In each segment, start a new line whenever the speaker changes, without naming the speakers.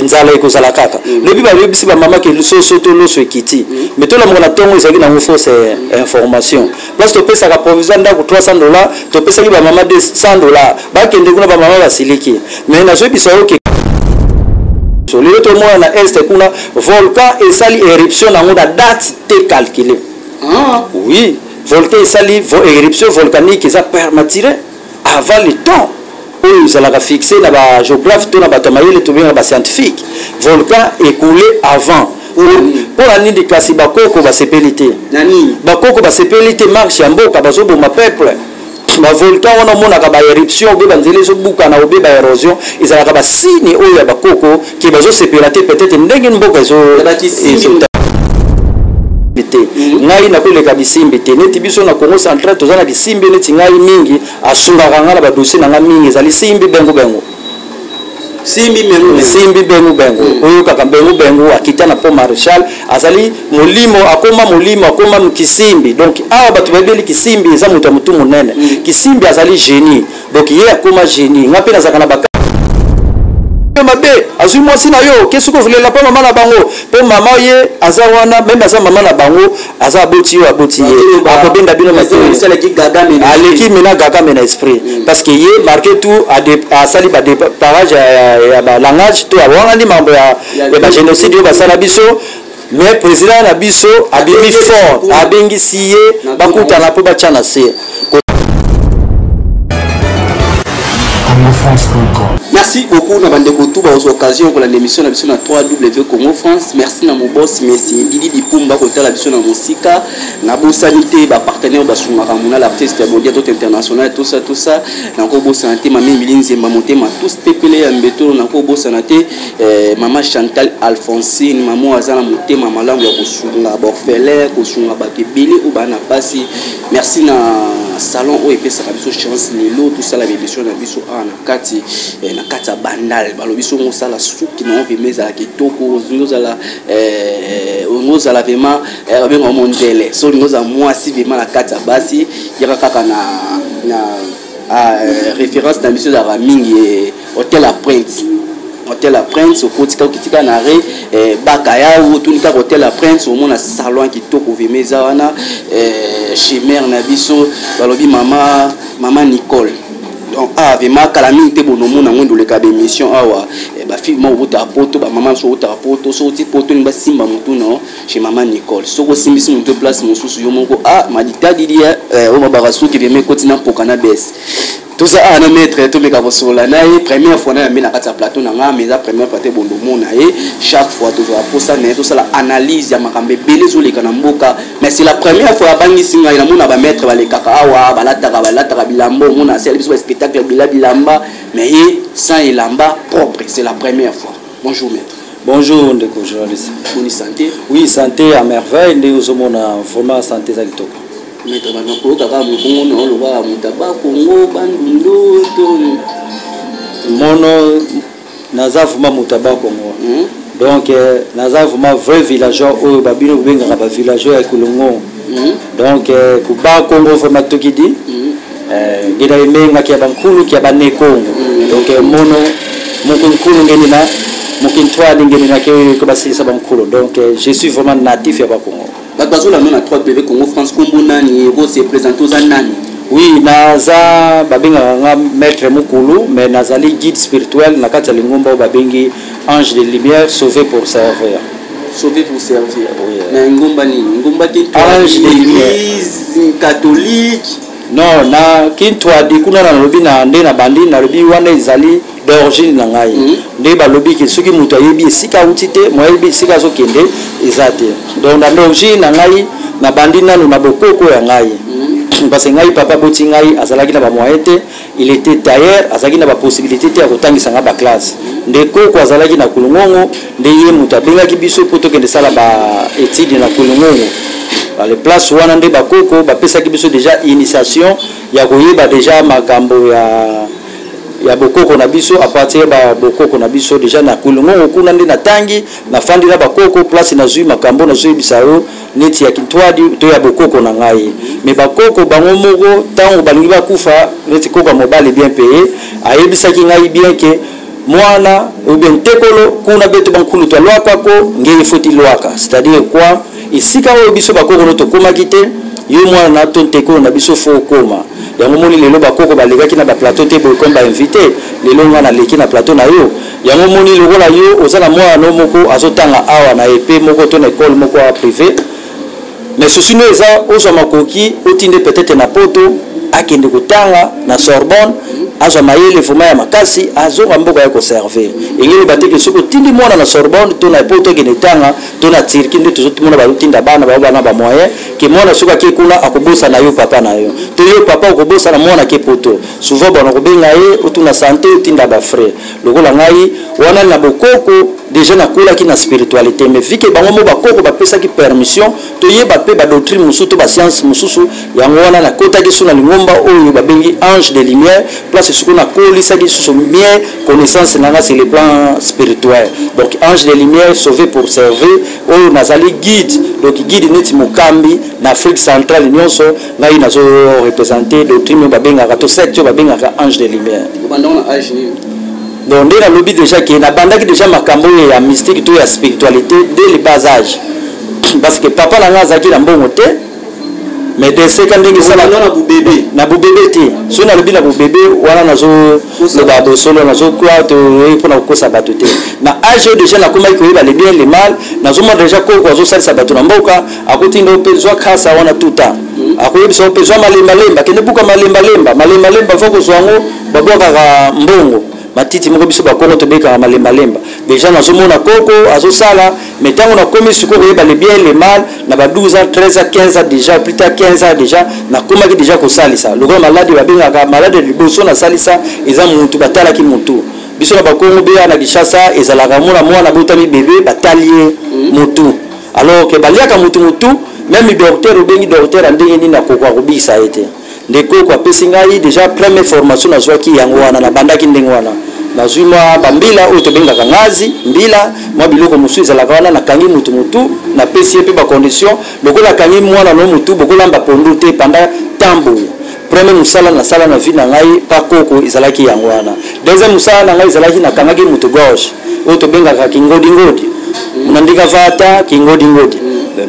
Nzala ekozala kaka. Lobi bayebisi bamama ke soso to loso ekiti, mais tolamuka na ntongo, ezalaki nango fausse information. Place topesaka provisoire ndako 300 $, topesaki bamama 100 $, bakende kuna, bamama basiliki. Mais nazoyebisa yo ke lelo tomona na Est kuna, volcan esali éruption nango na date te calculé. Oui, volcan esali éruption volcanique, eza prématuré, avant le temps oyo ezalaka fixe na bagéographe to na bato ya mayele, tobengaka bascientifique. Volcan ekoule avant. Mpo na nini? Kasi bakoko basepeli te.
Na nini?
Bakoko basepeli te, marche ya mboka, bazoboma peuple. Bavolcan wana omonaka baéruption, obe banzela ezobukana, obe baérosion, ezalaka basigne oyo ya bakoko ke bazosepela te, peut-être ndenge mboka ezo
Ya bakisimbi.
Te, ngai nakoleka bisimbi te. Neti biso na Congo Central toza na bisimbi, neti ngai mingi asungaka ngai na badossier na ngai mingi ezali Simbi Bengu Bengu.
Simbi Mengu.
Simbi Bengu Bengu, oyokaka Bengu Bengu akita na Pont Maréchal, azali molimo, akoma molimo, akoma kisimbi. Donc awa bato bayebeli kisimbi eza moto ya motu monene. Kisimbi azali génie, donc ye akoma génie. Ngai mpe nazalaka na baka mabe, azwi mwasi na yo ke soki ozolela mpo mama na bango, mpo mama ye aza wana, même aza mama na bango, aza aboti yo, aboti ye, akobenda bino matoi.
Esalaki Gagame na
Aleki mena Gagame na esprit, parce que ye malgré tout asali baparage ya balangage to awangani mambo ya bagénocide oyo basala biso. Mais président na biso abimi fort, abengisi ye, bakutana mpo batya na se.
congofrance.com.
Merci beaucoup na bandeko tu bazwa occasion kolanda émission na biso na 3W Congo France. Merci na moboss Messi Didi Dipumba kotala biso na mosika. Nabosani te bapartenaire basungaka mona l'artiste ya mondial tout international, tout ça, tout ça. Nakobosana te mama Emili Nzemba Motema tous pepele ya mbeto. Nakobosana te mama Chantal Alphonsine, mama oyo aza na motema malamu ya kosunga baorphelin, kosunga bato ebele oyo baa na pasi. Merci na salon oyo epesaka biso chance lelo tosala baémission na biso awa na kati ya Bandal. Balobi songo osala suki na yo vraiment ezala kitoko, olingi ozala olingi ozala vraiment babengaka mondele. So olingi ozala mwasi vraiment na kati ya basi, yaka kaka na référence na biso ezalaka mingi Hôtel ya Prince. Hôtel ya Prince, okoti kaka, okiti kaka na re Bakaya, otuni kaka Hôtel ya Prince, omona salon ya kitoko vraiment eza wana. Chimère na biso, balobi mama Nicole. Donc ah, vraiment kala mingi te bonomona yango ndoleka baémission awa. Bafille moko obotaka poto, bamama mosusu obotaka poto, soki oti poto olingi basimba motu no chez mama Nicole. Soki osimbisi motu place mosusu, yo moko ah madita didi oyo babaka soki vraiment ekoti na mpoka na bese. Toza awa na maître, tomeka kosolola na ye. Première fois na yambe na kati ya plateau na nga, mais eza première fois te bondomona ye. Chaque fois tozwaka mposa na ye, tosala analyse ya makambo ebele ezoleka na mboka, mais c'est la première fois abangisi ngai. Namona bamaître balekaka awa, balataka bilamba, omona asala biso baspectacle bila bilamba, mais ye sans elamba propre, c'est la première fois. Bonjour maître.
Bonjour ndeko journaliste.
Boni santé?
Oui, santé à merveille, nde ozomona, vraiment santé eza kitoko.
Maître, bato koyoka kaka mokongo na olobaka moto abakongo Bandundu to
Mono naza vraiment moto ya Bakongo. Donc naza vraiment vrai villageois oyo babino kobengaka bavillageois ya Kulungu. Donc kuba Kongo vraiment tokidi ngena emengaki ya bankulu ya banekongo. Donc mono moki nkulu ngeni na moki ntwali ngeni na ke basilisa bankulu. Donc je suis vraiment natif ya Bakongo.
Bato bazolanda na 3W Congo France, kombo nani? Ose présente, oza nani?
Oui, naza, babengaka nga maître Mokulu, mais nazali guide spirituel na kati ya lingomba oyo babengi Ange de Lumière Sauvé pour Servir.
Sauvé pour Servir.
Oui.
Na ngomba nini? Ngomba te?
Ange de Lumière.
Église catholique?
Non, na Kintwadi kuna nalobi na nde na bandi, nalobi wana ezali d'origine na ngai. Nde balobi ke soki moto ayebi esika auti te, mo ayebi esika azokende eza te. Donc na d'origine na ngai, nabandi nanu na bokoko ya ngai, parce que ngai papa boti ngai azalaki na bamoyen te, il était tailleur, azalaki na bapossibilité te ya kotangisa ngai baklasse. Nde koko azalaki na Kulungongo, nde ye moto abengaki biso mpo tokende sala baétude na Kulungongo. Le place wana nde bakoko bapesaki biso déjà initiation ya koyeba déjà makambo ya bokoko na biso. À partir ya bokoko na biso déjà na Kulungongo kuna nde natangi, nafandi na bakoko, place nazwi makambo nazoyebisa yo neti ya kintwadi to ya bokoko na ngai. Mais bakoko bango moko, ntango balingi bakufa, neti koko ya mobali bien payé ayebisaki ngai bien ke Mwana ou bien ntekolo kuna beto bankulu twalwakako nge efoti lwaka. C'est-à-dire quoi? Esika oyo biso bakokolo tokomaki te, yo mwana to ntekolo na biso fo okoma. Yango moni lelo bakoko balekaki na baplateau te boye comme bainvité. Lelo nga naleki na plateau na yo. Yango moni lokola yo oza na mwana no moko azotanga awa na epe moko to na école moko awa privé, mais souci no eza ozwa makoki otinde peut-être na poto akende kotanga na Sorbonne, azwa mayele vraiment ya makasi, azonga mboka ya koservir. Elingi loba te ke soki otindi mwana na Sorbonne to na poto akende tanga to na Turquie, nde tozotimona bazotinda bana bao bana bamoyen, ke mwana soki ake kuna akobosana yo papa na yo, to yo papa okobosana mwana ke poto. Souvent bona kobenga ye, otuna santé, otinda bafrais. Lokola ngai wana na bokoko déjà nakolaki na spiritualité, mais vu que bango mo bakoko bapesaki permission toyeba mpe badoctrine mosusu to bascience mosusu, yango wana nakotaki so na lingomba oyo babengi Ange de Lumière, place sikoyo nakolisaki lisusu bien connaissance na nga sur le plan spirituel. Donc Ange de Lumière, sauvé pour servir, oyo nazali guide, donc guide neti mokambi na Afrique centrale nyonso. Ngai nazo représente doctrine oyo babengaka to secte oyo babengaka Ange de Lumière.
Obanda na age nini?
Donc nde nalobi déjà ke nabandaki déjà makambo oyo ya mystique to ya spiritualité dès le bas âge, parce que papa na ngai azalaki na mbongo te, mais deseka ndenge esala.
Obanda na bobebe?
Na bobebe te. Soki nalobi na bobebe wana, nazoloba bosolo, nazokwa toyei mpona kokosa bato te. Na age oyo déjà nakomaki koyeba le bien, le mal. Nazomona déjà koko azosalisa bato na mboka, akotinda mpe zwa kasa wana tuta, akoyebisa mpe zwa malembalemba, kende buka malembalemba. Malembalemba fo kozwa yango, babwakaka mbongo, matiti moko biso bakongo tobekaka malembalemba. Déjà nazomona koko azosala. Mais ntango nakomi sikoyo koyeba le bien, le mal, na ba 12 ans, 13 ans, 15 ans déjà, plus tard 15 ans déjà, nakomaki déjà kosalisa lokola maladi babengaka maladi ya liboso nasalisa eza mutu batalaki mutu. Biso na bakongo beya na Kinshasa ezalaka mona mwana botami bebe, batali ye mutu, alors ke baliaka mutu mutu. Même docteur, obengi docteur ya ndenge nini, akoka kobikisa ye te. Nde koko apesi ngai déjà première formation nazwaki yango wana. Nabandaki ndenge wana, nazwi mwa bambila oyo tobengaka ngazi mbila, mwa biloko mosusu ezalaka wana. Nakangi mutu mutu, napesi ye mpe bacondition: lokola akangi mwana no mutu, bokolamba pondu te pendant temps boye. Premier mosala nasala na vie na ngai pa koko ezalaki yango wana. Deuxième mosala na ngai ezalaki nakangaki mutu gorge, oyo tobengaka kingodingodi na ndika vata kingodingodi.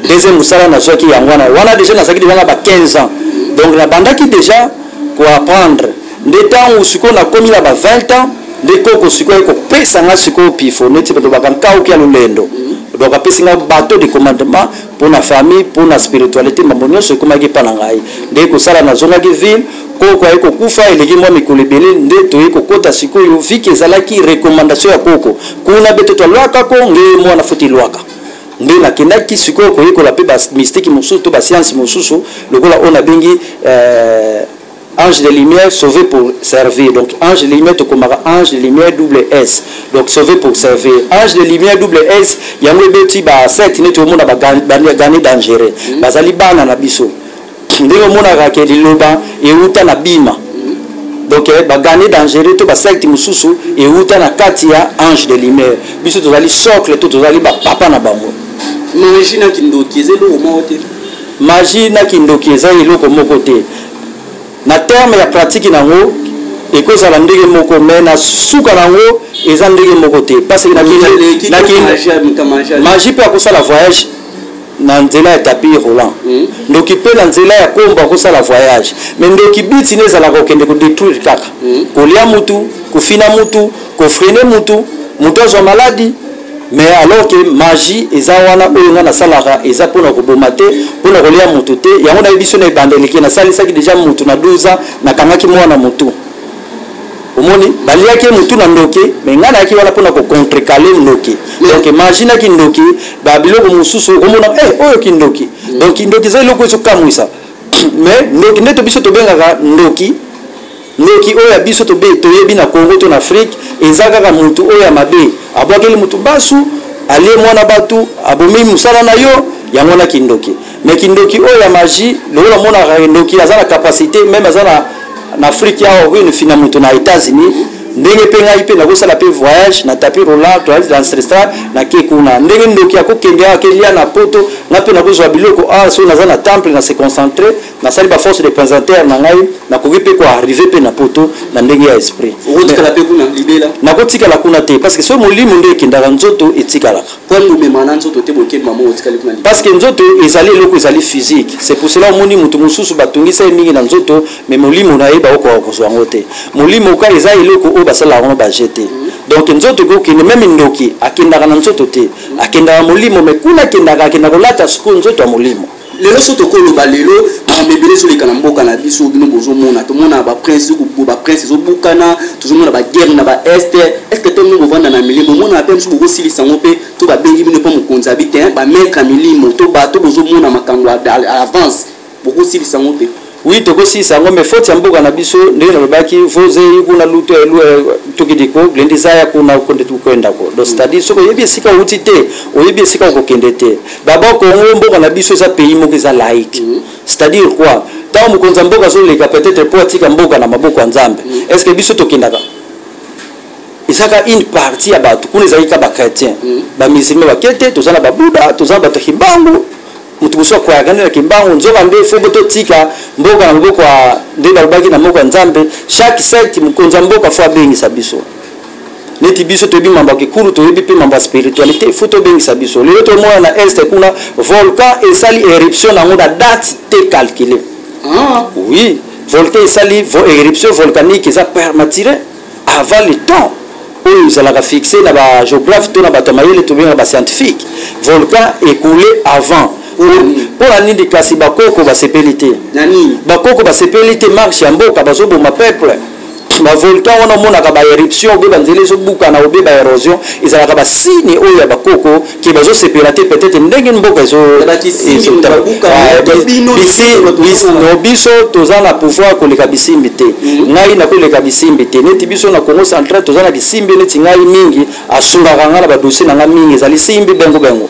Deuxième mosala nazwaki yango wana. Wana déjà nazalaki déjà na ba 15 ans, donc nabandaki déjà koapprendre. Nde ntango sikoyo nakomi na ba 20 ans, nde koko sikoyo ekopesa nga sikoyo pifo, neti balobaka nkauki ya lolendo. Donc apesi nga bateau de commandement mpona famille, mpona spiritualité, mambo nyonso ekomaki mpa na ngai. Nde kosala nazongaki ville, koko aye kokufa, eleki mwa mikolo ebele, nde toye kokota sikoyo. Vu que ezalaki recommandation ya koko kuna be to twalwakako nge mwana foti lwaka, nde nakendaki sikoyo koyekola mpe bamystique mosusu to bascience mosusu lokola oyo nabengi Ange de Lumière, sauvé pour servir. Donc Ange de Lumière, tokomaka Ange de Lumière double S, donc sauvé pour servir, Ange de Lumière double S. Yango ebeti basecte neti omona bagane dangereux, bazali bana na biso. Ndenge omonaka ke liloba euta na bima, donc bagane dangereux to basecte mosusu euta na kati ya Ange de Lumière. Biso tozali socle to tozali bapapa na bango.
Magie na kindoki eza eloko moko te?
Magie na kindoki eza eloko moko te. Na terme ya pratique nango ekozala ndenge moko, mais na suka nango eza ndenge moko te, parce que magie mpe akosala voyage na nzela ya tapis roulant, ndoki mpe na nzela ya kombo akosala voyage. Mais ndoki biti ne ezalaka kokende kodétruire kaka, kolia mutu, kofina mutu, kofreiner mutu, mutu azwa maladi. Mais alors que magie eza wana oyo nga nasalaka eza mpona koboma te, mpona kolia mutu te. Yango nayebi so na ebandeliki nasalisaki déjà mutu na 12 ans, nakangaki mwana mutu, omoni baliaki ye mutu na ndoki, mais ngai nayaki wana mpona kocontrecarrer ndoki. Donc magie na kindoki, babiloko mosusu okomona oyo kindoki. Donc kindoki eza eloko ezokamwisa, mais ndoki nde to biso tobengaka ndoki. Ndoki oyo ya biso toyebi na Congo to na Afrique eza kaka mutu oyo ya mabe, abwakeli mutu basu, alie mwana bato, abomi mosala na yo, yango wana kindoki. Mais kindoki oyo ya magie, lokola omonaka ndoki aza na capacité même aza na Afrique awa, okoki fina moto na États-Unis. Ndenge mpe ngai mpe nakosala mpe voyage na tapis roulant toyali ancestral, nake kuna. Ndenge ndoki akokende awa, akelia na poto, ngai mpe nakozwa biloko awa. Soki naza na temple, na se concentre, nasali baforce de pesanteur na ngai, nakoki mpe koarrive mpe na poto na ndenge ya esprit.
Okotikala mpe kuna libela?
Nakotikala kuna te, parce que soki molimo nde ekendaka, nzoto etikalaka.
Po omema na nzoto te, boke mama, otikali kuna libela?
Parce que nzoto ezali eloko ezali physique. C'est pour cela omoni moto mosusu batungisa ye mingi na nzoto, mais molimo na ye baokoka kozwa yango te. Molimo ka eza eloko oyo basalaka yango baje te. Donc nzoto ekokende, même ndoki akendaka na nzoto te, akendaka molimo, mais kuna akendaka, akenda kolata sikoyo nzoto ya molimo.
Lelo so tokoloba, lelo makambo ebele ezoleka na mboka na biso. Bino bozomona, tomona baprince, baprince ezobukana, tozomona baguerre na baest. Est ce que to bino bovanda na milimo, bomona mpe mosu bokosilisa yango mpe to babengi bino mpo mokonzi abi te, bamaître ya milimo to bato bozomona makambo à avance, bokosilisa yango mpe?
Oui, tokosilisa yango, mais faute ya mboka na biso, ndenge nalobaki, vozei kuna lutu tokidiko glendi zaya kuna konde tukoendako. Donc c'est à dire soki oyebi esika outi te, oyebi esika okokende te. D'abord Congo, mboka na biso, eza pays moko eza laïque. C'est à dire quoi? Ntango mokonzi ya mboka azoleka, peut-être mpo atika mboka na maboko ya Nzambe, est ce que biso tokendaka? Ezaka une partie ya bato kuna ezalaki ka bachrétien, bamusulman bake te. Toza na babuda, toza na bato ya Kimbangu, moto mosusu akwayaka nde na Kimbangu. Nzoka nde fo totika mboka na maboko nde balobaki na moko ya Nzambe. Chaque secte, mokonzi ya mboka fo abengisa biso. Neti biso toyebi mambo ya kikulu, toyebi mpe mambo ya spiritualité, fo tobengisa biso. Lelo tomona na est kuna volcan esali éruption nango na date te calculé. Oui, volcan esali éruption volcanique, eza prématuré, avant le temps oyo ezalaka fixe na bagéographe to na bato ya mayele, tobengaka bascientifique. Volcan écoulé avant, mpo na nini? Kasi bakoko basepeli te. Bakoko basepeli te marche ya mboka, bazoboma peuple. Bavolcan wana omonaka baéruption, obe banzela ezobukana, obe baérosion, ezalaka basigne oyo ya bakoko ke bazosepela te peut-être ndenge mboka. Biso toza na pouvoir koleka bisimbi te. Ngai nakoleka bisimbi te. Neti biso na Congo Central toza na kisimbi. Neti ngai mingi asungaka ngai na badossier na ngai mingi ezali Simbi Bengu Bengu.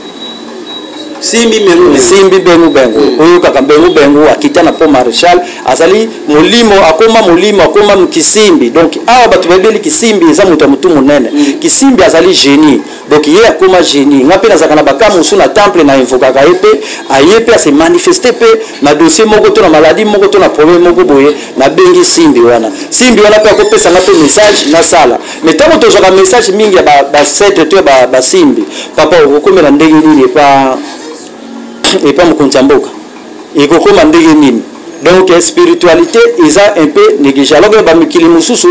Simbi Bengu.
Simbi Bengu Bengu. Oyo kaka Bengu Bengu akita na pont Maréchal, azali molimo, akoma molimo, akoma kisimbi. Donc awa bato bayebeli kisimbi eza moto ya motu monene. Kisimbi azali génie. Donc ye akoma génie. Nga mpe nazalaka na baka mosusu na temple, na invokaka ye mpe aye mpe ase manifeste mpe na dossier moko to na maladie moko to na problème moko boye. Nabengi simbi wana, simbi wana mpe akopesanga mpe message nasala. Mais ntango tozwaka message mingi ya bacetre to ya basimbi, papa, okokomela ndenge nini epa mokonzi ya mboka? Ekokoma ndenge nini? Donc spiritualité eza un peu négligé, alors que bamikili mosusu,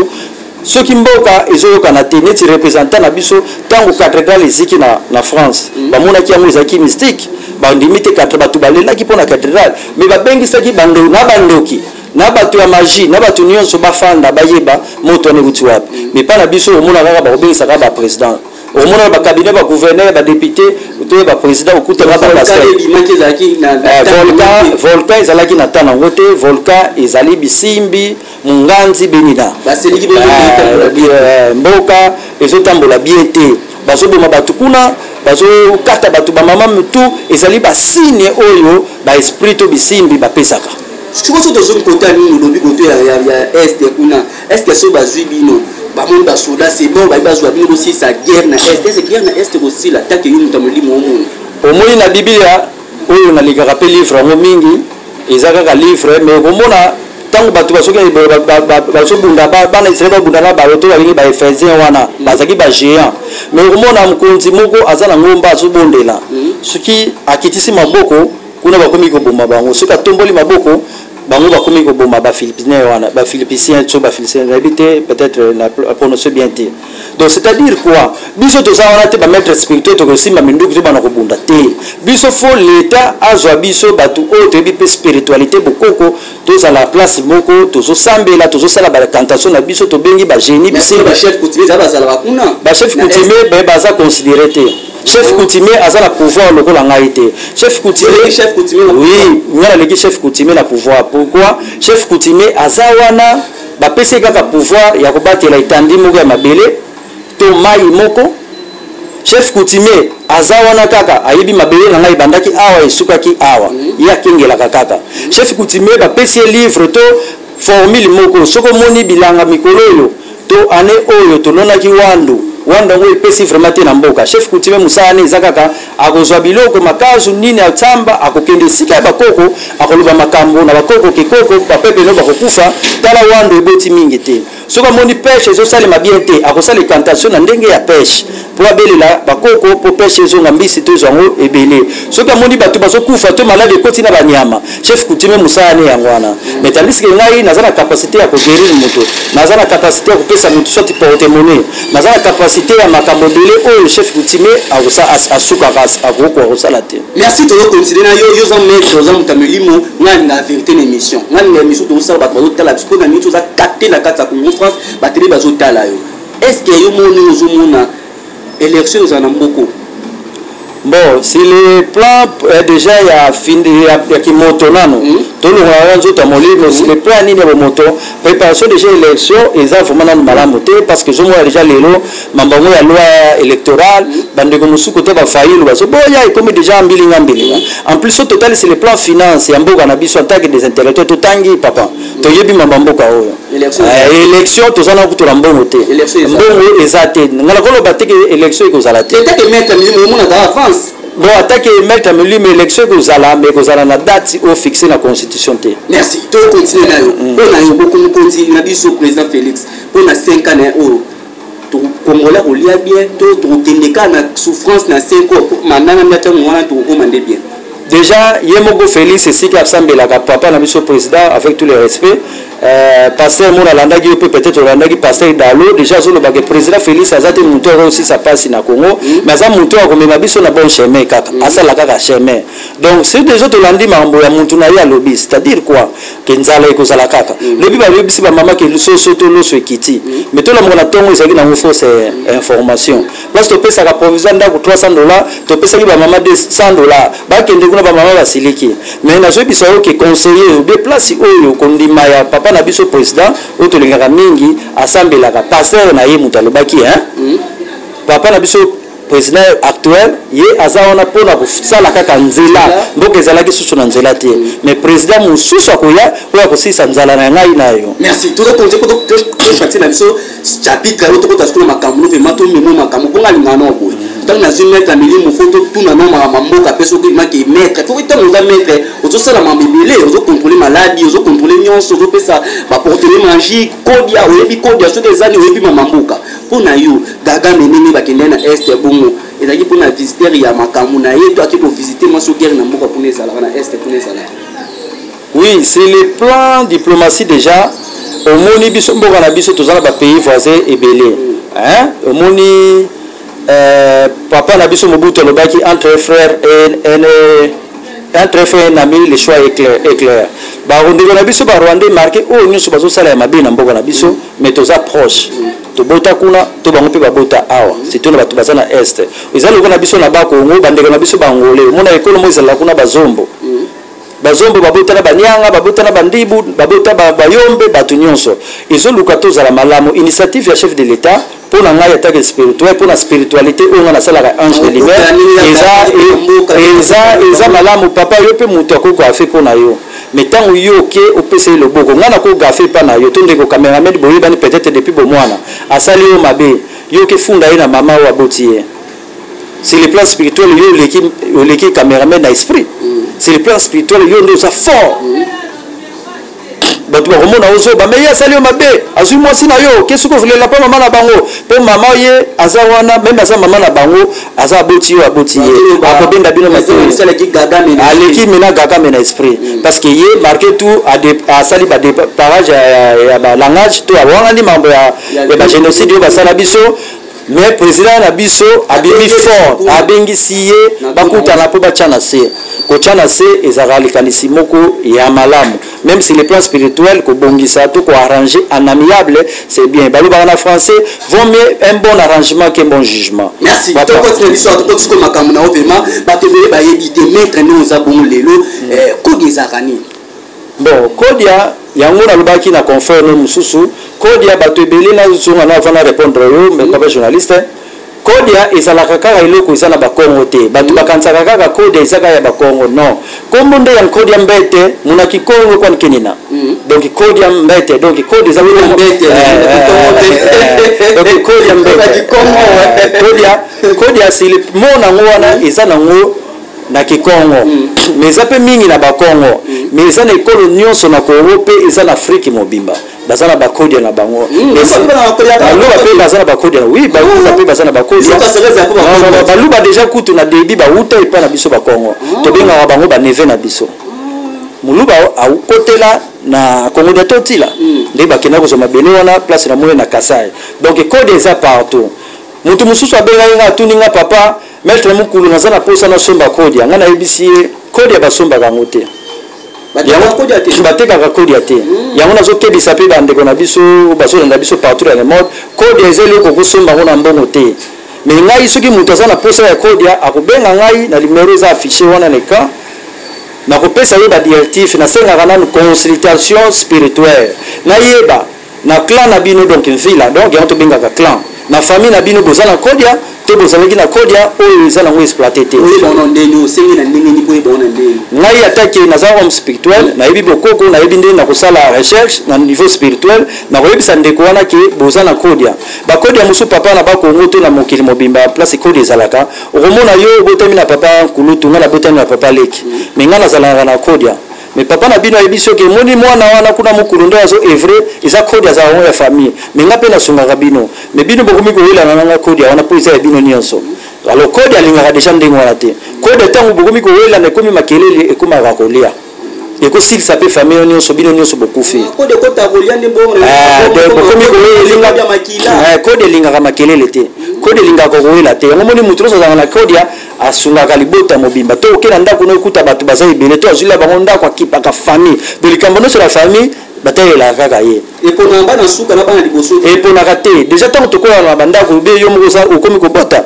soki mboka ezoyokana te, neti représentant na biso, ntango cathédrale eziki na France, bamonaki yango ezalaki mystique, bandimi te. Quatre bato balelaki mpo na cathédrale, mais babengisaki na bandoki, na bato ya magie, na bato nyonso bafanda, bayeba moto wana ekuti wapi. Mais mpa na biso, omona kaka bakobengisaka baprésident, omona bacabinet, bagouverneur, badéputé to baprésident, okutaka bapasteur. Volcan ezalaki na temps nango te. Volcan ezali bisimbi monganzi benina. Mboka ezotambola bien te, bazoboma bato kuna, bazokata bato, bamama mitu. Ezali basigne oyo baesprit to bisimbi bapesaka.
Sikoyo so tozongi kota nini, olobi koto ya est kuna, est ce que so bazwi bino, bamoni basoda, c'est bon, bayi bazwa bino bosilisa guerre na est, est ce guerre na est kosila take yo moto ya molimo omona?
Omoni, na Biblia oyo nalingaka mpe livre yango mingi, eza kaka livre, mais okomona ntango bato basoki bazobunda, bana Israel babunda na bato babengi baéphésien wana, bazalaki bagéant. Mais okomona mokonzi moko aza na ngomba, azobondela. Soki akitisi maboko, kuna bakomi koboma bango. Soki atomboli maboko, bango bakomi koboma baphilippinien wana, baphilippicien so baphilistin, nayebi te, peut-être na prononce bien te. Donc c'est à dire quoi? Biso toza wana te bamaître spirituel, tokosimba minduki to bana kobunda te. Biso fo l'État azwa biso bato oyo toyebi mpe spiritualité, bokoko, tozala place moko, tozosambela, tozosala baincantation na biso, tobengi bagénie.
Bachef coutumier bazalaka kuna?
Bachef coutumier be baza considéré te. Chef coutumier aza na pouvoir lokola ngai te. Chef coutumier,
chef coutumier?
Oui, ngai naleki chef coutumier na pouvoir. Pourquoi? Chef coutumier aza wana, bapesi kaka pouvoir ya kobatela etandi moko ya mabele to mai moko. Chef coutumier aza wana kaka ayebi mabele na ngai ebandaki awa, esukaki awa. Ye akengelaka kaka. Chef coutumier bapesi ye livre to formule moko. Soki omoni bilanga mikolo oyo To année oyo tolonaki wandu, wandu yango epesi vraiment te na mboka. Chef coutumier, mosala ne eza kaka akozwa biloko, makazu nini, atsamba, akokende esika ya bakoko, akoloba makambo na bakoko ke koko bapepe no bakokufa, tala wandu eboti mingi te. Soki amoni pêche ezosalema bien te, akosala incantation na ndenge ya pêche mpo abelela bakoko mpo pêche ezonga, mbisi to ezwa yango ebele. Soki amoni bato bazokufa to maladi ekoti na banyama, chef coutumier mosala ne yango wana. Mais tandis que ngai naza na capacité ya koguérir moto, naza na capacité ya kopesa moto soit porte monnaie, naza na capacité ya makambo ebele oyo chef coutumier asukaka, akokoka kosala te.
Merci. Tozocontinue na yo. Yo oza maître, oza moto ya milimo. Ngai alinga vérité na émission. Ngai alinga émission tozosala, bato bazotala biso mpo na miniti oza capté na kati ya Congo France, bato ebele bazotala yo. Est ce que yo moni, ozomona élection ozala na mboko?
Bon, sur le plan déjà ya fin ya kimoto nano, tolongola wana nzoto ya molimo. Sur le plan nini ya bomoto, préparation déjà élection eza vraiment nano malamu te, parce que ezomona déjà lelo mambo yango ya loi électorale, bandeko mosuku te, bafayulu bazoboya, ekomi déjà mbilinga mbilinga. En plus, au total, c'est le plan finance ya mboka na biso. En tant que des intellectuels, totangi papa, toyebi mambo ya mboka oyo.
Élection.
Élection, toza na kutola mbongo te.
Élection eza.
Mbongo eza te. Nga nakoloba te ke élection ekozala te.
En tant que maître milimo, omonaka avance?
Bon, atake maître molimo, élection ekozala, mais ekozala na date oyo fixe na constitution te.
Merci. Tokontinue na yo. Mpo na yo, mokonzi na biso président Félix, mpo na 5 ans na ye oyo, congolais kolia bien to tokokende kaka na souffrance na 5 ans mandanga nde ntango wana tokokoma nde bien?
Déjà ye moko Félix, esika asambelaka, papa na biso président, avec tout le respect, pasteur mona alandaki yo mpe, peut-être olandaki pasteur Dalo, déjà azolobaka président Félix aza te moto oyo osisa mpasi na Congo, mais aza moto oyo akomema biso na bon chemin, kaka asala kaka chemin. Donc si déjà tolandi makambo ya motu na ye alobi, c'est-à-dire quoi? Ke nzala ekozala kaka. Lobi bayebisi bamama ke soso to loso ekiti, mais tolamoka na ntongo ezalaki nango fausse information. Place topesaka provisoire ndako 300 $, topesaki bamama 100 $, bakende kuna, bamama basiliki. Mais nazoyebisa yo ke conseiller obe place oyo kondima ya papa na biso président oyo tolingaka mingi, asambelaka, pasteur na ye moto alobaki, hein? Papa na biso président actuel, ye aza wana mpona kosala kaka nzela. Mboka ezalaki susu na nzela te, mais président mosusu akoya oyo akosilisa nzala na ngai na yo.
Merci. Tozokonte tochatie na biso chapitre oyo, tokota sikoyo makambo no vraiment, tomemo makambo mpo nga alingaka na boye. Ntango nazwi maître ya milimo, fo totuna no makambo mboka. Mpe soki maki maître, fo ntango oza maître, ozosala mambo ebele, ozocontrôle maladi, ozocontrôle nyonso, ozopesa baportelet magique, kodia, oyebi kodia soki ezani, oyebi mama mboka. Mpo na yo, Kagame, ndenge bakende na Est bongo, ezalaki mpona visiteur ya makambo na ye to ake kovisite mwa guerre na mboka mpona ezalaka na Est, mpona ezalaka?
Oui, c'est le plan diplomatie. Déjà omoni biso mboka na biso toza na bapays voisin ebele, hein? Omoni papa na biso Mobutu alobaki entre frère et entre frère et un ami, le choix est clair, est clair. Bandeko na biso barwandais marqué oyo nyonso bazosala ya mabe na mboka na biso, mais toza proche, tobota kuna to bango mpe babota awa, surtout na bato baza na Est. Eza lokola na biso na Bakongo, bandeko na biso bangole, omona ekolo mo ezalaka kuna, bazombo. Bazombo babota na banyanga, babota na bandibu, babota bayombe, bato nyonso. Ezoluka tozala malamu. Initiative ya chef de l'État, mpo na ngai atake spirituel, mpo na spiritualité oyo ngai nasalaka, ange de lumière, eza malamu. Papa, yo mpe moto akoki koafe mpo na yo, mais ntango yo oke opesa ye loboko, ngai nakogafe mpa na yo to ndeko cameraman boyebani peut-être depuis bomwana, asali yo mabe, yo oke funda ye na mama oyo aboti ye. C'est le plan spirituel, yo oleki, oleki cameraman na esprit. C'est le plan spirituel, yo nde oza fort. Bato bakomona ozoba, mais ye asali yo mabe, azwi mwasi na yo, ke soki ovelela mpo mama na bango, mpo mama ye aza wana, même aza mama na bango, aza aboti yo, aboti ye, akobenda bino. Aleki mena Kagame na esprit, parce que ye marqué tout asali baparage ya balangage to awangani mambo ya bagénocide oyo basala biso. Mais président na biso abimi fort, abengisi ye, bakutana mpo batya na se. Kotya na se ezalaka likanisi moko ya malamu, même si le plan spirituel, kobongisa to koarranger en amiable, c'est bien. Balobaka na français: vaut mieux un bon arrangement qu'un bon jugement.
Merci. Tokotina biso, tokoti sikoyo makambo na yo. Vraiment, bato ebele bayebi te maître nde oza bongo lelo. Kodi ezalaka nini?
Bon, kodia yango nalobaki na confrère no mosusu, kodia bato ebele. Nazonga na avant na répondre yo, mais papa journaliste, Kodia ezalaka kaka eloko eza na bakongo te. Bato bakanisaka kaka kodia eza kaka ya bakongo. Non, kombo nde ya nkodia mbete muna kikongo kwani kenina. Donc kodia mbete, donc kodia eza
mbete,
donc kodia mbete, kodia, kodia sili mo nango wana eza nango na kikongo, mais eza mpe mingi na bakongo, mais eza na ekolo nyonso na Kongo mpe eza na Afrike mobimba, baza na bakodia na bango. Baluba mpe baza na bakodia. Oui, baluba mpe baza na bakodia. Baluba déjà kutu na début bauta epai na biso bakongo, tobengaka bango baneveux na biso. Moluba akotela na Kongo dia Totila nde bakenda kozwa mabele wana, place na moi na Kasai. Donc kode eza partout. Moto mosusu abengaki nga, atuni nga: "Papa maître Mokulu, naza na posa nasomba kodia." Nga nayebisi ye: kodia basombaka yango te, batekaka kodia te. Yango nazokebisa mpe bandeko na biso bazolanda biso partout dans le monde: kodia eza eloko kosomba yango na mbongo te. Mais ngai, soki moto aza na posa ya kodia, akobenga ngai na numero eza affiché wana na écran, nakopesa ye badirective. Nasengaka nanu consultation spirituelle, nayeba na clan na bino, donc mvila, donc yango tobengaka clan, na famille na bino boza na kodia to bozalaki na kodia oyo eza nango exploité te. Ngai atake naza homme spirituel, nayebi bokoko, nayebi ndenge nakosala recherche na niveau spirituel. Nakoyebisa ndeko wana ke boza na kodia. Bakodia mosusu, papa, na bakongo to na mokili mobimba, place kodia ezalaka, okomona yo obotami na papa nkulutu, ngai nabotami na papa leki, mais ngai nazalaka na kodia. Mais papa na bino ayebi soki emoni mwana wana kuna mokulu nde azo œuvrer, eza kodi azala yango ya famille. Mais nga mpe nasungaka bino, mais bino bokomi kowelana nanga kodi wana mpo eza ya bino nyonso. Alors kodi alingaka déjà ndenge wana te. Kodi, ntango bokomi kowelana, ekomi makelele, ekomaka kolia, ekosilisa mpe famille nyonso, bino nyonso bokufi. Bokomi kowela. Kode elingaka makelele te, kode elingaka kowela te. Yango moni moto nyonso azalaka na kodia asungaka libota mobimba. To oke na ndako no, ekuta bato baza ebele, to azwila bango ndako, akipaka famille de likambo nyonso na famille, batelelaka kaka ye.
Eponaka bana suka na bana liboso?
Eponaka te. Déjà ntango tokola na bandako, obe yo moko okomi kobota,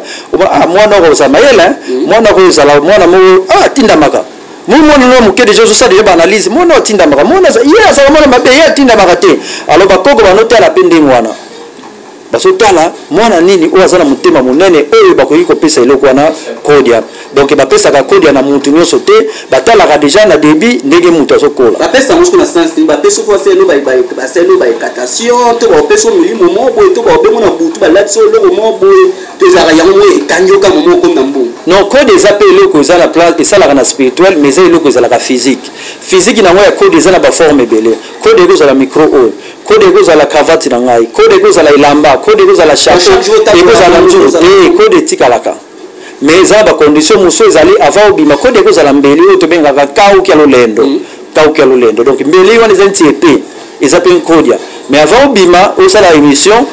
mwana oko kozala mayele, mwana oko ozala mwana moko atindamaka. Mwana no moke déjà ozosala déjà baanalyse: mwana atindamaka, mwana ye azala mwana mabe, ye atindamaka te. Alors bakoko banotala mpe ndenge wana, bazotala mwana nini oyo aza na motema monene oyo bakoki kopesa eloko wana kodia. Donc bapesaka kodia na mutu nyonso te, batalaka déjà na début ndenge mutu azokola.
Bapesa yango na sens nini? Bapesa fo baselo baincantation to bapesa milimo moko boye to baobengo na butu, balatisa eloko moko boye, to ezalaka yango moko ekangi yo kama moko komi na mbongo?
Non, code eza mpe eloko eza na place, esalaka na spirituel, mais eza eloko ezalaka physique. Physique nango ya code eza na baforme ebele. Code ekozala micro oyo, code ekozala cravate na ngai, code ekozala elamba, code ekozala chapeau, ekozala nzungu te. Code etikalaka, mais eza na bacondition mosusu ezali avant obima. Code ekozala mbeli oyo tobengaka kauki ya lolendo, kauki ya lolendo. Donc mbeli wana eza neti épée, eza mpe nkodia. Mais avant obima osala émission,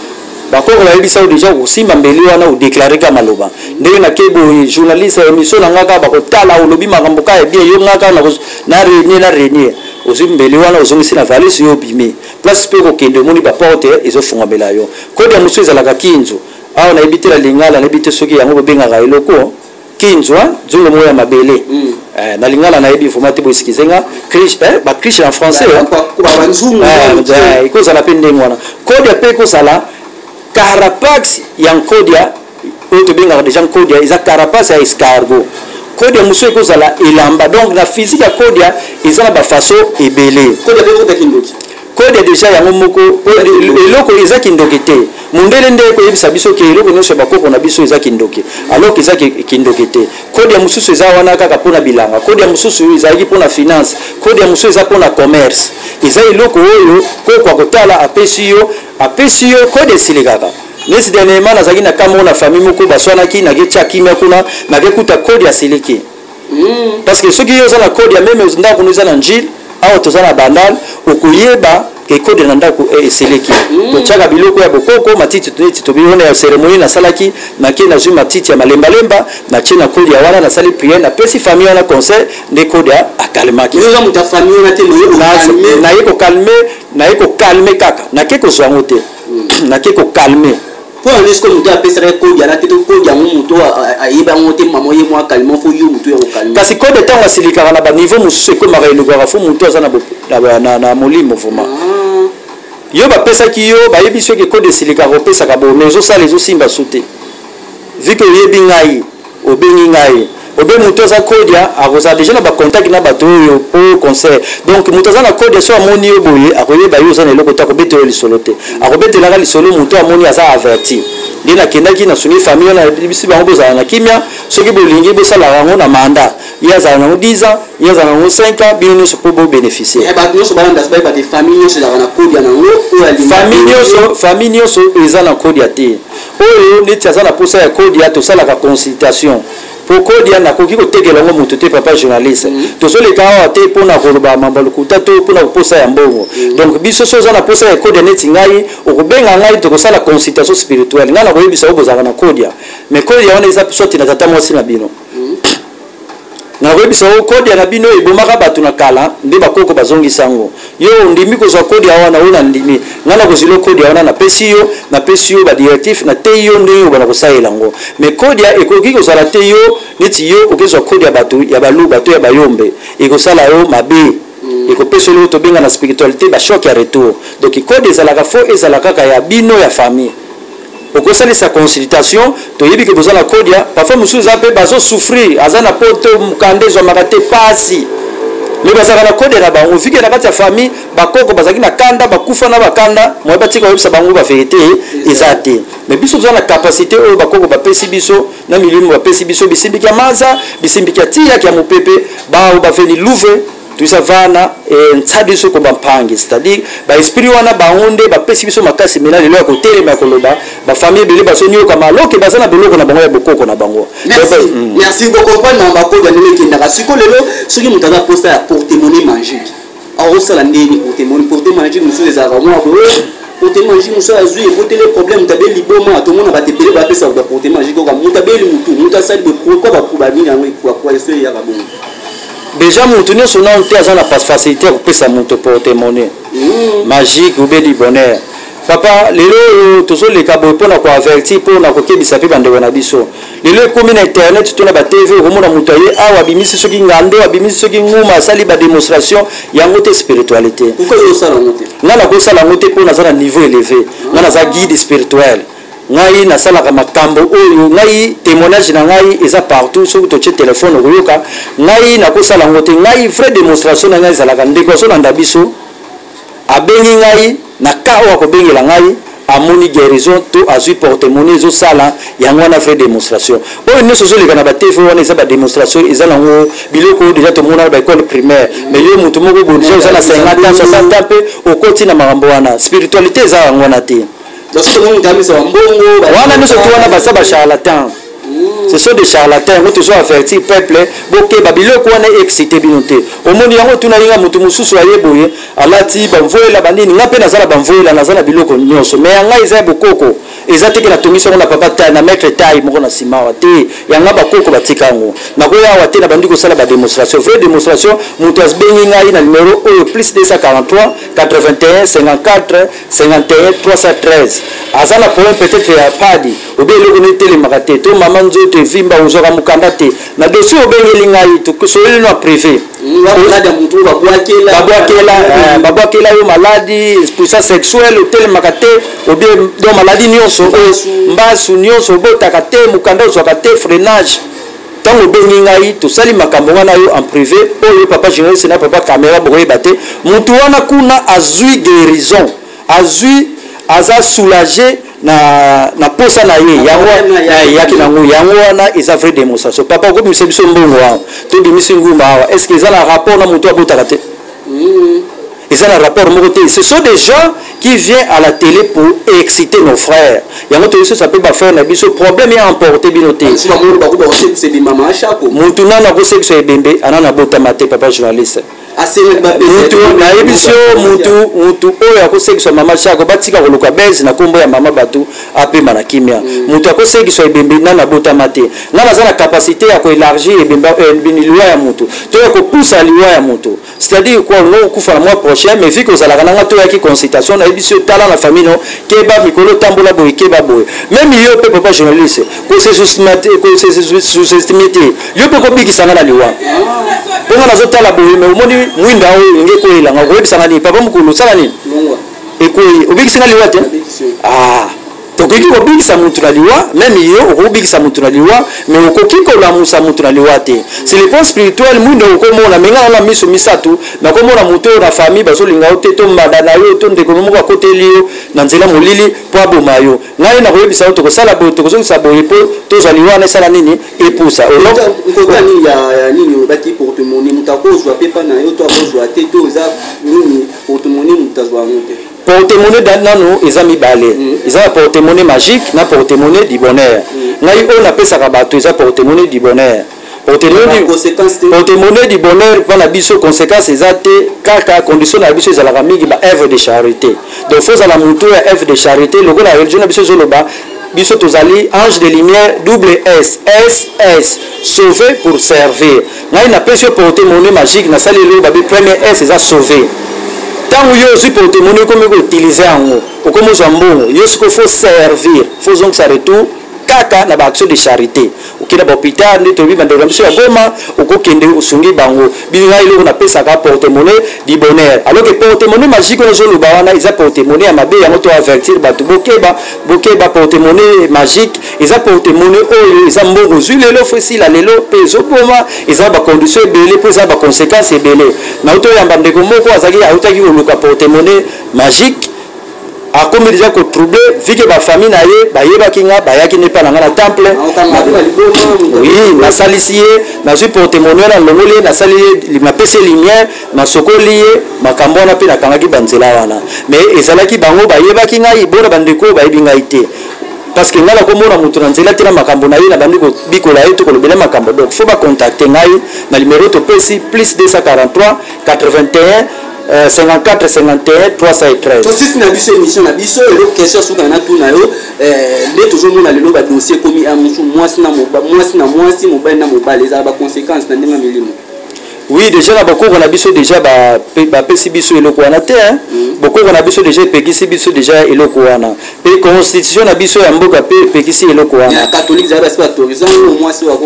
bakoko bayebisa yo déjà kosimba mbeli wana, odéclarer ka maloba ndenge nake boye: "Journaliste ya émission na nga, kaka bakotala olobi makambo kaka bien, yo nga kaka na renier na renier." Ozwi mbeli wana, ozongisi na valise, yo obimi. Place mpe kokende, omoni baporte ezofungamela yo. Kode ya mosusu ezalaka kinzu. Awa nayebi te na lingala, nayebi te soki yango bobengaka eloko kinzu, nzungu moko ya mabele. Na lingala nayebi vraiment te, boexcuser nga. Bacruche en français ekozala mpe ndenge wana. Kode mpe ekozala carapace ya nkodia oyo tobengaka déjà nkodia, eza carapace ya escargot. Kodia mosusu ekozala elamba. Donc na physique ya kodia eza na bafaçon ebele. Kodia déjà yango moko eloko eza kindoki te. Mondele nde koyebisa biso ke eloko nyonso ya bakoko na biso eza kindoki, alors eza kindoki te. Kodia mosusu eza wana kaka mpona bilanga, kodia mosusu ezalaki mpona finance, kodia mosusu eza mpona commerce. Eza eloko oyo koko akotala, apesi yo, apesi yo kode, esili kaka. Neti dernièrement nazalaki na ka moko na famille moko baswanaki, naketia kimia kuna, nakekuta kode asiliki. Parce que soki yo oza na kode ya même ndako no eza na Njile, awa toza na Bandal, okoyeba ke kode na ndako eseleki. Totiaka biloko ya bokoko, matiti neti tobiona ya cérémonie nasalaki, nake nazwi matiti ya malembalemba, natie na kode ya wana, nasali prière, napesi famille wana conseil, nde kode acalmaki. Naye kocalmer, naye kocalmer kaka, nake kozwa yango te, nake kocalmer.
Mpo na nini moto apesaka kode yana te? To kode yango moto ayeba yango te, mama ye mwa calme, fo yo moto ya kocalmer.
Kasi kode ntango asilikaka na baniveau mosusu, ekomaka elukaka fo moto aza na molimo vraiment. Yo bapesaki yo, bayebi soki kode esilikaka, opesaka bo, mais ezosala, ezosimba su te. Vu que oyebi ngai, obengi ngai, obe moto aza kodia, akozala déjà na bacontact na bato oyo po concert. Donc moto aza na kodia, so amoni yo boye, akoyeba yo oza na eloko te, akobetela yo lisolo te, akobetelaka lisolo moto amoni aza averti. Nde nakendaki, nasungi famille wana, nayebisi bango bozala na kimia. Soki bolingi, bosalaka yango na mandat, ye azala nango 10 ans, ye azala nango 5 ans, bino nyonso mpo bobénéficie.
Bato nyonso balanda, bayeba te famille nyonso ezalaka na kodia nango oyo alinga.
Famille nyonso, famille nyonso eza na kodia te. Oyo neti aza na posa ya kodia, tosalaka consultation po kodia nakoki kotekela yango moto te. Papa journaliste, tozoleka awa te mpona koloba mambo ya lokuta to mpona koposa ya mbongo. Donc biso, so oza na posa ya kodia neti ngai, okobenga ngai, tokosala consultation spirituelle. Ngai nakoyebisa oyo bozalaka na kodia, mais kodia wana eza soit na tata mwasi na bino. Nakoyebisa yo, kodia na bino ebomaka bato na kala, nde bakoko bazongisa yango. Yo ondimi kozwa kodia wana oyo nandimi ngai, nakozwila kodia wana, napesi yo, napesi yo badirectif, nateyi yo ndenge obanda kosalela yango. Mais kodia ekoki kozala te yo neti yo okezwa kodia bato ya Baluba to ya Bayombe, ekosala yo mabe, ekopesa eloko tobenga na spiritualité bachoc ya retour. Donc kode ezalaka fo ezala kaka ya bino ya famille. Okosalisa consultation, toyebi ke boza na kodia. Parfois mosusu eza mpe bazosouffrir, aza na poto, mokanda ezwamaka te, pasi, mais bazalaka na kodia na bango. Vu que na kati ya famille bakoko bazalaki na kanda, bakufa na bakanda, moye batika koyebisa bango bavérité eza te. Mais biso toza na capacité oyo bakoko bapesi biso na milimo, bapesi biso bisimbiki ya maza, bisimbiki ya tiyaki ya mopepe, bao baveni louve tuisa vana ntsadi biso ko bampangi, c'est-à-dire baesprit wana, bango nde bapesi biso makasi. Mena lelo ya kotelema ya koloba, bafamille ebele bazoniokama aloke baza na biloko na bango ya bokoko na bango.
Merci. Merci. Bocomprendre na bakodia ndenge ekendaka. Siko lelo, soki moto aza posa ya porte-monnaie magique, akosala ndeni? Porte-monnaie magique mosusu ezalaka mwa boye, porte-monnaie magique mosusu azwi eboteli problème, moto abeli liboma. Tomona bato ebele bapesa bato baporte-monnaie magique, oka moto abeli motu, moto asali boye. Pourquoi banini yango ekwa eso eyaka bongo?
Déjà moto nyonso nano te aza na facilité ya kopesa moto porte-monnaie magique ou bien du bonheur. Papa, lelo oyo tozoleka boye mpona koavertir, mpona kokebisa mpe bandeko na biso. Lelo ekomi na internet to na baTV, okomona moto aye awa, abimisi soki ngando, abimisi soki nguma, asali badémonstration. Yango te spiritualité.
Pourquoi yo osala yango te?
Ngai nakosala yango te mpo naza na niveau élevé. Ngai naza guide spirituel. Ngai nasalaka makambo oyo, ngai témoignage na ngai eza partout. Soki totie telefone, okoyoka. Ngai nakosala yango te. Ngai vraie démonstration na ngai ezalaka, ndeko azolanda biso abengi ngai na ka oyo akobengela ngai, amoni guérison to azwi porte-monnaie ezosala, yango wana vraie démonstration. Oyo nyonso ozoleka na baTV wana eza badémonstration, eza nango biloko oyo déjà tomona na baécole primaire. Mais yo motu moko boye, déjà oza na 50 ans, 60 ans, mpe okoti na makambo wana, spiritualité eza yango wana te. Wana nyonso to wana baza bacharlatan, ce sont des charlatans. Yango tozo avertir peuple, bokeba, biloko wana excité bino te. Omoni yango, tunaki nga motu mosusu aye boye, alati bamvoyela banini. Nga mpe naza na bamvoyela, naza na biloko nyonso, mais yanga eza ya bokoko, eza teke natongisi yango na papa tai na maître tai moko na nsima awa te. Yanga bakoko batika yango. Nakoya awa te na bandi kosala badémonstration. Vraie démonstration, moto abengi ngai na numéro oyo: plus 243 81 54 51 313. Aza na problème peut-être ya padi obe eloko nini etelemaka te, to mama nzoto evimba, ozwaka mokanda te, na dossier obengeli ngai, tosoleli no privé. Babwakela yo maladi, puissance sexuelle, otelemaka te, obie donc maladi nyonso, mbasu nyonso, obotaka te, mokanda ozwaka te, freinage. Ntango obengi ngai, tosali makambo ngai na yo en privé. Oyo papa journaliste na papa caméra bokoyeba te, motu wana kuna azwi guérison, azwi, aza soulagé na posa na ye, yango eyaki nango. Yango wana eza vraie démonstration. Papa, okobimisa biso mbongo awa, tobimisi ngumba awa, est ce que eza na rapport na motu abotaka te? Eza na rapport moko te. Ce sont des gens qui viennent à la télé pour exciter nos frères. Yango toyesosa mpe bafrère na biso, problème ya emporte bino te. Mutu nano akosekisa ebembe ana nabotama te. Papa journaliste, mutu nayebisi yo, mutu oyo akosekiswa mama Chako, batika koluka bese na nkombo ya mama bato, apema na kimia. Mutu akosekiswa ebembe nano abotama te. Nga naza na capacité ya koélargir ebembe liwa ya mutu to ya kopusa liwa ya mutu. C'est-à-dire quoi? Ngo okufa na mois prochain, mais vu kozalaka nanga, toyaki consultation, nayebisi yo: tala na famille no, keba mikolo, otambola boye, keba boye. Même yo mpe, papa journaliste, kose sous-estime te. Yo mpe kobikisanga na liwa, mpo nga nazotala boye, mais omoni mwinda oyo elingi ekoyelanga, okoyebisanga nini? Papa mokolo, osala nini? Ekoyi, obikisinga liwa te. Ah. Tokoki kobikisa mutu na liwa, même yo okoki kobikisa mutu na liwa, mais okoki kolamusa mutu na liwa te. C'est le plan spirituel, mwindo okomona, mais nga na miso misato nakomona mutu oyo na famille bazolinga yo te, to mbanda na yo, to ndeko moko akoteli yo na nzela molili mpo aboma yo. Ngai nakoyebisa yo tokosala boye, tokozongisa boye mpo tozwa liwa wana esala nini, epusa.
Nkota nini ya nini olobaki porte-monnaie, moto akozwa mpe mpa na yo to akozwa te, to eza nini porte-monnaie moto azwa yango te?
Porte-monnaie nano eza mibale. Eza na porte-monnaie magique na porte-monnaie du bonheur. Ngai oyo napesaka bato eza porte-monnaie du bonheur. Porte-monnaie du bonheur mpona biso conséquence eza te, kaka condition na biso ezalaka mingi ba œuvre de charité. Donc faut ozala motu ya œuvre de charité, lokola religion na biso ezoloba biso tozali ange de lumière double S S S, sauver pour servir. Ngai napesi yo porte-monnaie magique, nasali eloko babi premier S eza sauver. Ntango yo ozwi porte-monnaie, okomi koutiliser yango, okomi ozwa mbongo, yo sikoyo faut servir, faut ozongisa retour kaka na baaction de charité. Okende na bahôpital, nde toyebi bandeko na biso ya Goma, okokende osungi bango. Bino ngai eloko napesaka porte-monnaie du bonheur, alors que porte-monnaie magique oyo ozoloba wana eza porte-monnaie ya mabe. Yango to avertir bato, bokeba, bokeba. Porte-monnaie magique eza porte-monnaie oyo eza mbongo ozwi lelo, faut esila lelo, mpe ezoboma. Eza bacondition ebele mpo eza baconséquence ebele. Nauti oyamba ndeko moko azalaki, autaki koluka porte-monnaie magique, akomi déjà kotroubler vu que bafamille na ye bayebaki nga, bayaki nde mpa na nga na temple. Oui, nasalisi ye, nazwi porte-monnaie wana, nalongoli ye, nasali ye, napesi ye lumière, nasokoli ye makambo wana mpe nakangaki banzela wana. Mais ezalaki bango bayebaki ngai, bona bandeko oyo bayebi ngai te, parce que ngai nakomona moto na nzela te na makambo na ye, na bandi kobikola ye to kolobela makambo. Donc faut bacontacter ngai na numéro topesi: plus 243 81 54 51 313.
Tosisi na biso émission na biso. Eloko question suka na tuna yo, nde tozomona lelo badossier ekomi ya mosu, mwasi na mwasi, mobali na mobali, ezala baconséquence na ndenge ya milimo?
Oui, déjà na bokoko na biso déjà bapesi biso eloko wana te. Bokoko na biso déjà epekisi biso déjà eloko wana, mpe constitution na biso ya mboka mpe epekisi eloko wana.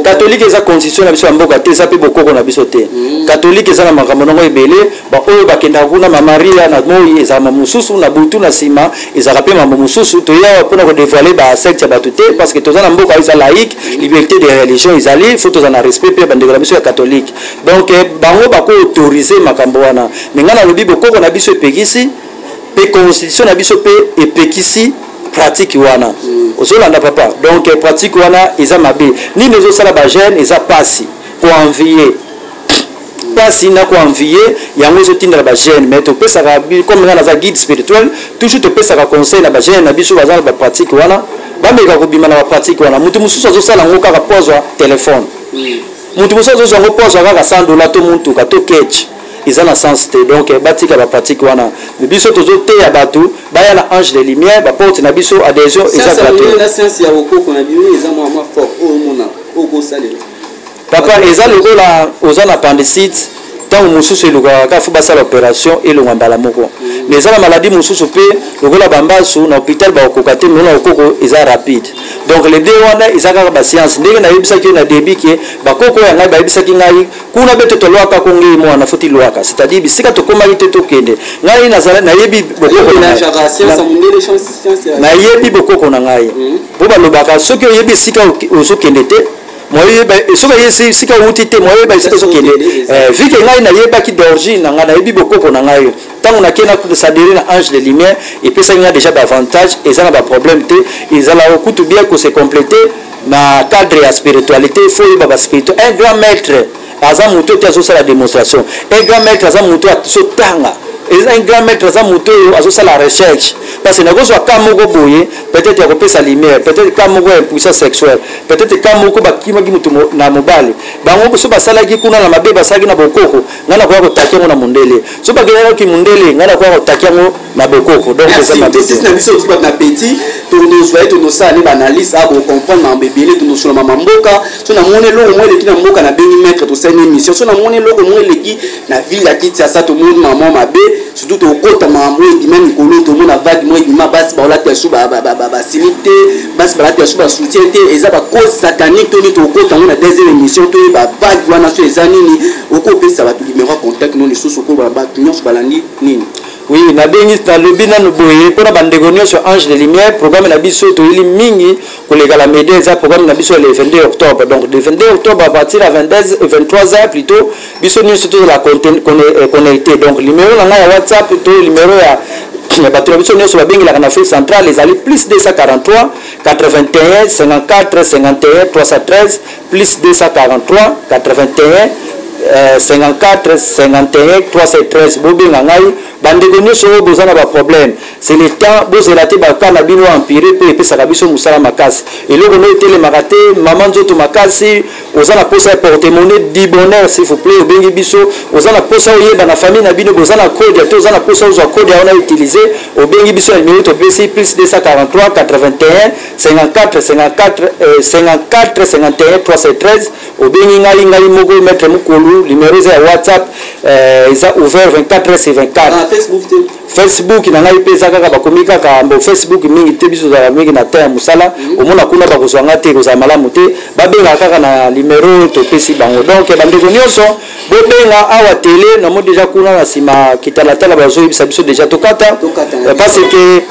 Catholique eza constitution na biso ya mboka te, eza mpe bokoko na biso te. Catholique eza na makambo nango ebele. Baoyo bakendaka kuna, mamaria na moi ezalaka mosusu, na butu na nsima ezalaka mpe mambo mosusu. Toyawa mpona kodévoiler basecte ya bato te, parce que toza na mboka eza laïque, liberté de religion ezali, faut toza na respect mpe bandeko na biso ya catholique. Donc bango bakoautoriser makambo wana, mais ngai nalobi bokoko na biso epekisi, mpe constitution na biso mpe epekisi pratique wana. Ozolanda, papa? Donc pratique wana eza mabe. Nini ezosala bajeune? Eza pasi, koenvier, mpasi na koenvier, yango ezotindela bajeune. Mais topesaka, comme ngai naza guide spirituel, toujours topesaka conseil na bajeune na biso baza na bapratique wana, bameka kobima na bapratique wana. Motu mosusu azosala yango kaka po azwa telefone, motu mosusu azozwa yango po azwa kaka 100 dollar to mutuka to ketch. Eza na sens te. Donc batika bapratique wana. Mais biso tozoteya bato baya na Ange de Lumière, baporte na biso, adhésion eza
gratuit. Science ya bokoko na bino eza mwa fort oyo omona okosalela?
Papa, eza lokola oza na appendicite, ntango mosusu elukaka kaka faut basala opération, elongwa mbala moko. Mais eza na maladie mosusu mpe lokola bambasu na hôpital bakokoka te, mais na okoko eza rapide. Donc les deux wana eza kaka bascience. Ndenge nayebisaki yo na début ke bakoko ya ngai bayebisaki ngai kuna be te tolwaka kongei mwana foti lwaka, c'est-à-dire bisika tokomaki te tokende. Ngai nayebi bokoko, nayebi bokoko na ngai, mpo balobaka soki oyebi esika ozokende te, soki oyebi esika outi te, moyeba esika ozokende. Vu que ngai nayebaki d'origine na ngai, nayebi bokoko na ngai, ntango nakei na s'adhérer na Ange de Lumière, epesaki ngai déjà baavantage. Eza na baproblème te, ezalaka kutu bien kose compléter na cadre ya spiritualité. Faut oyeba baspirituel. Un grand maître aza moto te azosala démonstration. Un grand maître aza moto azotanga. Un grand maître aza moto oyo azosala recherche, parce que nakozwa ka moko boye, peut-être ya kopesa lumière, peut-être ka moko ya impuissance sexuelle, peut-être ka moko bakimaki moto na mobali bango so basalaki kuna na mabe, basalaki na bokoko, ngai nakoya kotaki yango na mondele. So bakendaki mondele, ngai nakoya kotaki yango na bokoko.
Donc eza mabe te. Na biso tozi bato na petit, tozwa ye, tonosala ne baanalyse a bocomprendre makambo ebele. Tonosola mama mboka. So namoni eloko moko eleki na mboka, nabengi maître, tosali émission. So namoni eloko moko eleki na ville ya Kinshasa, tomoni mama mabe, surtout tokota makambo oyo ebima mikolo, tomona vague moko ebima, basi baolata su basili te, basi balata su basoutien te, eza bacause satanique. Toni tokota yango na deuxième émission, toyeba vague wana so eza nini. Okopesa bato numéro ya contact no lisusu, okoba bato nyonso balandi nini?
Oui, nabengi, nalobi nanu boye mpona bandeko nyonso Ange de Lumière. Programme na biso toyeli mingi koleka la média, eza programme na biso ya le 22 octobre. Donc le 22 octobre, à partir ya 22, 23 heures plutôt, biso nyonso tozala connecté. Donc numéro na ngai ya WhatsApp to numéro ya bato na biso nyonso babengelaka na Afrique centrale ezali plus 243 81 54 51 313, plus 243 81 54 51 313. Bobenga ngai, bandeko nyonso oyo boza na baproblème. C'est le temps, bozela te baka na bino empire mpe epesaka biso mosala makasi. Eloko no etelemaka te, mama nzoto makasi, oza na posa ya porte-monnaie du bonheur, s'il vous plaît, obengi biso. Oza na posa oyeba na famille na bino boza na code te, oza na posa ozwa code ya wana utiliser, obengi biso na numéro topesi, plus 243 81 54 54 54 51 313. Obengi ngai, ngai moko maître Mokolu. Numéro eza ya WhatsApp, eza ouvert 24 heures sur 24.
Ah, Facebook te?
Facebook na ngai mpe eza kaka, bakomi kaka bo Facebook mingi te. Biso ozalaka mingi na temps ya mosala, omona kuna bakozwa nga te, kozala malamu te. Babengaka kaka na numéro topesi bango. Donc bandeko nyonso bobenga awa tele namo déjà kuna na nsima kitalatala, bazoyebisa biso déjà tokata.
Tokata.
Parce que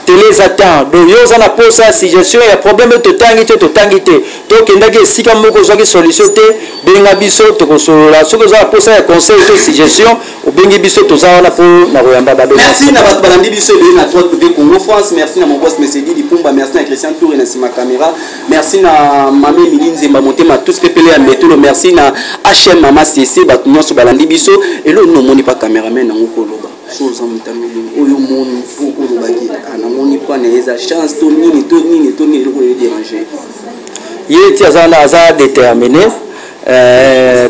tele eza temps. Donc yo oza na posa suggestion ya problème oyo totangi te, totangi te, tokendaki esika moko, ozwaki solution te, benga biso, tokosolola. Soki oza na posa ya conseil to suggestion, obengi biso, toza wana mpo na koyamba badossier.
Merci na bato balandi biso ebele na 3W Congo France. Merci na mon boss Mesedi Lipumba, merci na Christian Tour na nsima caméra, merci na mame Emili Nzemba Motema tous pepele ya Mbetolo, merci na HM Mama CC. Bato nyonso balandi biso, elo nini omoni pa cameraman nango koloba so oza motameli oyo omoni po kolobaki namoni mpa na ye eza chance to nini to nini to nini, eloko oyo déranger?
Ye ti aza wana, aza déterminé.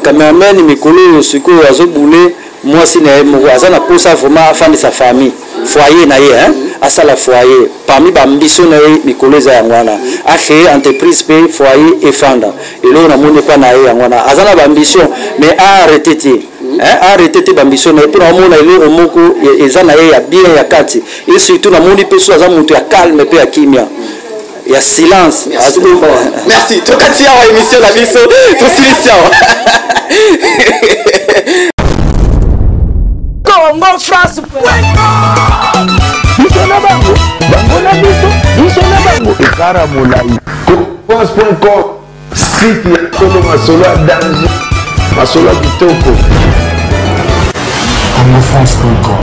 Cameraman mikolo oyo sikoyo azobule mwasi na ye moko, aza na posa vraiment afandisa famille, foyer na ye, hein? Asala foyer. Parmi baambition na ye mikolo eza yango wana, acréer entreprise mpe foyer efanda. Eloko namoni epa na ye yango wana, aza na baambition, mais aarrêter te, hein? Arrêter te baambition na ye, mpona omona eloko moko eza na ye ya bien ya kati. Et surtout namoni mpe so aza moto ya calme mpe ya kimia, ya silence.
Merci. Tokati awa émission na biso, tosilisi awa.
Congo France.
Biso na bango, bango na biso, biso na bango, ekara molai. France.com, site ya solo, masolo ya danger, masolo ya kitoko.
Congofrance.com.